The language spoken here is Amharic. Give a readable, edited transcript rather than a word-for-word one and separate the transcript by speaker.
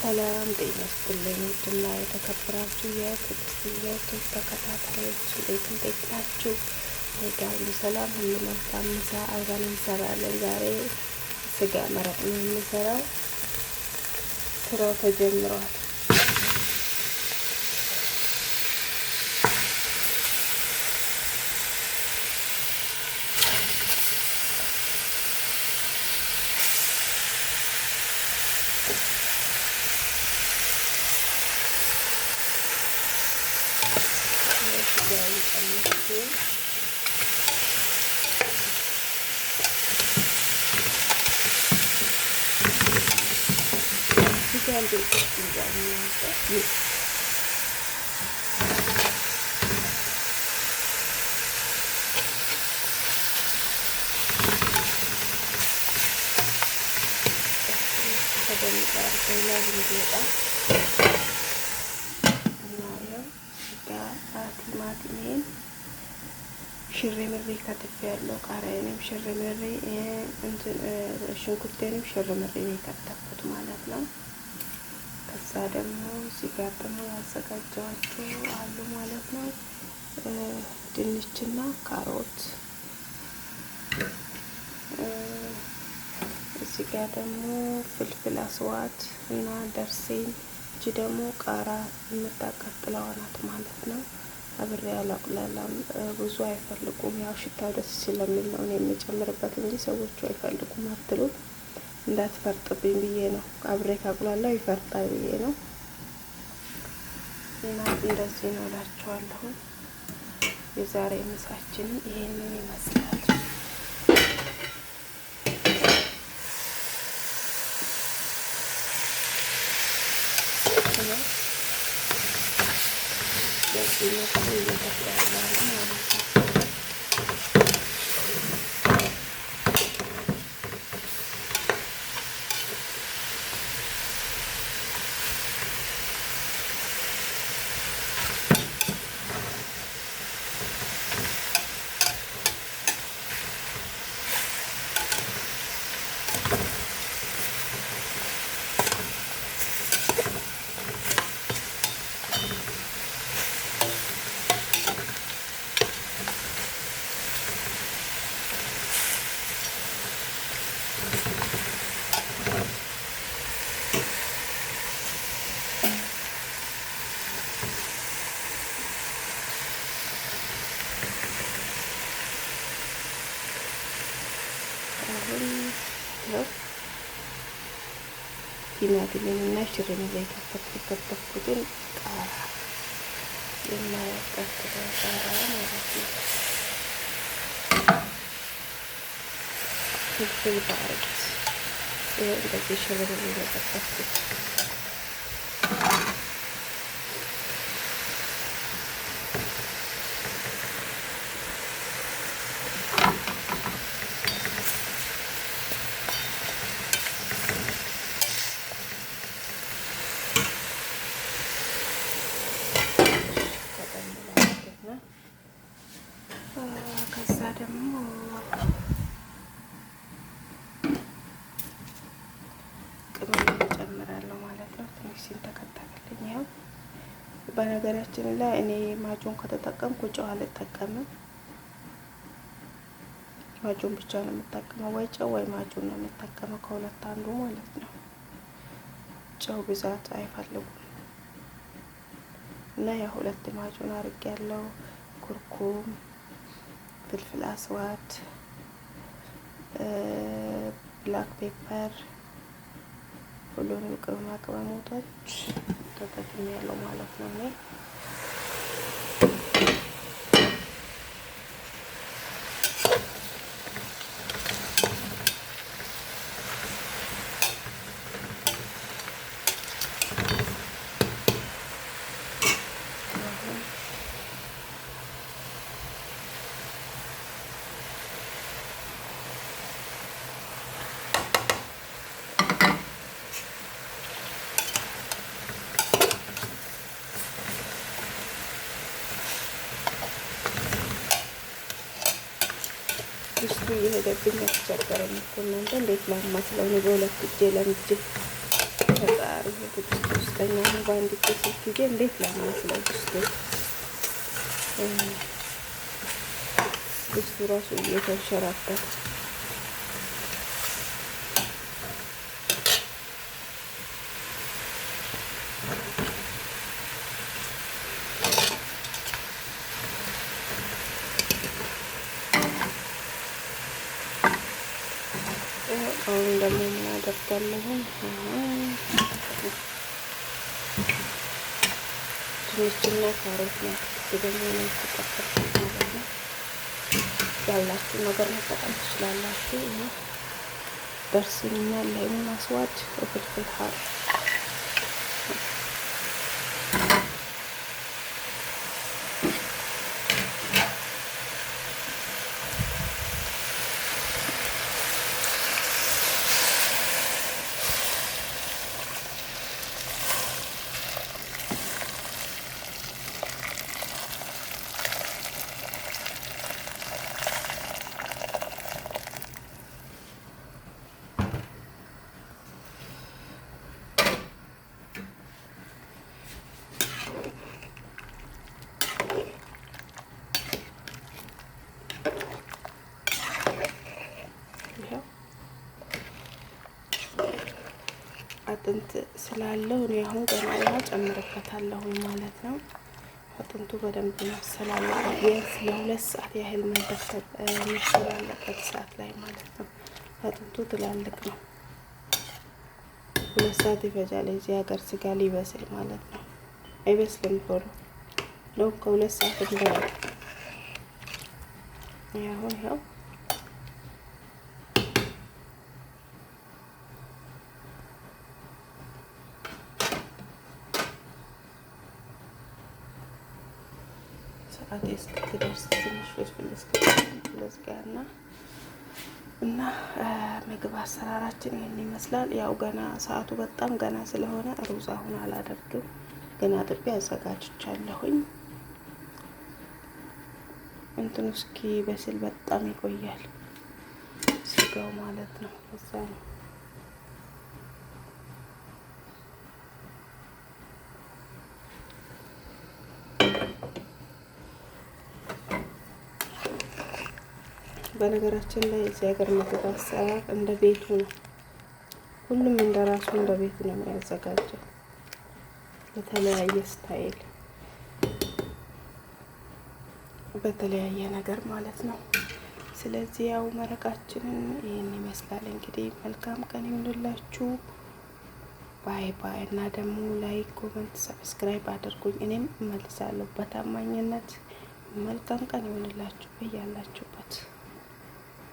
Speaker 1: ሰላም ጤና ይስጥልኝ። ውድና የተከበራችሁ የትዕግስት ዩቲዩብ ተከታታዮች እንዴት እንዴት ናችሁ? እኔ ጋር ሁሉ ሰላም፣ ሁሉ መልካም። ምሳ አብረን እንሰራለን። ዛሬ ስጋ መረቅ ነው የምንሰራው። ስራው ተጀምሯል። ስጋ እየጨመርኩ ስጋ እንዴት ይዛል እናንተ? በደንብ አድርገው ላብ እንዲወጣ እና ያው ስጋ ቲማቲሜን ሽሬ ምሬ ከትፌ ያለው ቃሪያንም ሽሬ ምሬ ሽንኩርቴንም ሽሬ ምሬ ነው የከተፍኩት ማለት ነው። ከዛ ደግሞ እዚህ ጋር ደግሞ ያዘጋጀኋቸው አሉ ማለት ነው። ድንችና ካሮት፣ እዚህ ጋር ደግሞ فلفل أسود እና ደርሴን፣ እቺ ደግሞ ቃራ የምታቃጥለዋ ናት ማለት ነው። አብሬ አላቁላላም። ብዙ አይፈልጉም። ያው ሽታው ደስ ስለሚል ነው እኔ የምጨምርበት እንጂ ሰዎቹ አይፈልጉም አትሉም። እንዳትፈርጥብኝ ብዬ ነው። አብሬ ካቁላላው ይፈርጣል ብዬ ነው። እና እንደዚህ ነው እላችኋለሁ። የዛሬ ምሳችን ይሄንን ይመስላል። በዚህ መልኩ እየተቁላላ ነው ማለት ነው። አሁን ነው ቲማቲሜን እና ሽሬን ላይ ከተፍኩትን ቃራ የማያቃጥለው ቃራ ማለት ነው። فلفل بارد ይኸው እንደዚህ ሽሬን ላይ የከተፍኩት። ከዛ ደግሞ ቅመም እጨምራለሁ ማለት ነው። ትንሽ ሲንተከተክልኝ ያው በነገራችን ላይ እኔ معجون ከተጠቀምኩ ጨው አልጠቀምም። معجون ብቻ ነው የምጠቀመው፣ ወይ ጨው ወይ معجون ነው የምጠቀመው፣ ከሁለት አንዱ ማለት ነው። ጨው ብዛት አይፈልጉም እና ያ ሁለት معجون አድርጌያለሁ። كركم፣ فلفل أسود፣ black pepper ሁሉንም ቅመማ ቅመሞች ተጠቅሜያለሁ ማለት ነው እኔ። ድስቱ እየሄደብኝ አስቸገረኝ እኮ እናንተ። እንዴት ላማስለው ነው በሁለት እጄ ለምጄ ፈጣሪ። ይሄ ድስት ውስጠኛ ነው። በአንድ እጄ ስልክ ይዤ እንዴት ላማስለው ድስቱ ድስቱ ራሱ እየተንሸራተተ። አሁን ደግሞ ምን አደርጋለሁ? ድንችና ካሮት ነው ደግሞ ነው የተቀቀልኩት ማለት ነው። ያላችሁ ነገር መጠቀም ትችላላችሁ። درسينና ليمون أسود وفلفل حار። አጥንት ስላለው እኔ አሁን ገና ውሃ ጨምርበታለሁ ማለት ነው። አጥንቱ በደንብ መብሰል አለበት። ቢያንስ ለ2 ሰዓት ያህል መንተክተክ መብሰል አለበት እሳት ላይ ማለት ነው። አጥንቱ ትላልቅ ነው። 2 ሰዓት ይፈጃል የዚህ ሀገር ስጋ ሊበስል ማለት ነው። አይበስልም ቶሎ ነው፣ ከ2 ሰዓት በላይ። አሁን ይኸው ሰዓቴ እስክትደርስ ትንሽ ፍልፍል እስክትለዝጋና እና ምግብ አሰራራችን ይህን ይመስላል። ያው ገና ሰዓቱ በጣም ገና ስለሆነ ሩዝ አሁን አላደርግም። ገና አጥቤ አዘጋጅቻለሁኝ። እንትኑ እስኪ በስል በጣም ይቆያል ስጋው ማለት ነው። በዛ ነው። በነገራችን ላይ እዚህ ሀገር ምግብ አሰራር እንደ ቤቱ ነው። ሁሉም እንደ ራሱ እንደ ቤቱ ነው የሚያዘጋጀው በተለያየ style፣ በተለያየ ነገር ማለት ነው። ስለዚህ ያው መረቃችንን ይህን ይመስላል። እንግዲህ መልካም ቀን ይሁንላችሁ። Bye bye። እና ደግሞ like፣ comment፣ subscribe አድርጉኝ። እኔም እመልሳለሁ በታማኝነት። መልካም ቀን ይሁንላችሁ በያላችሁበት።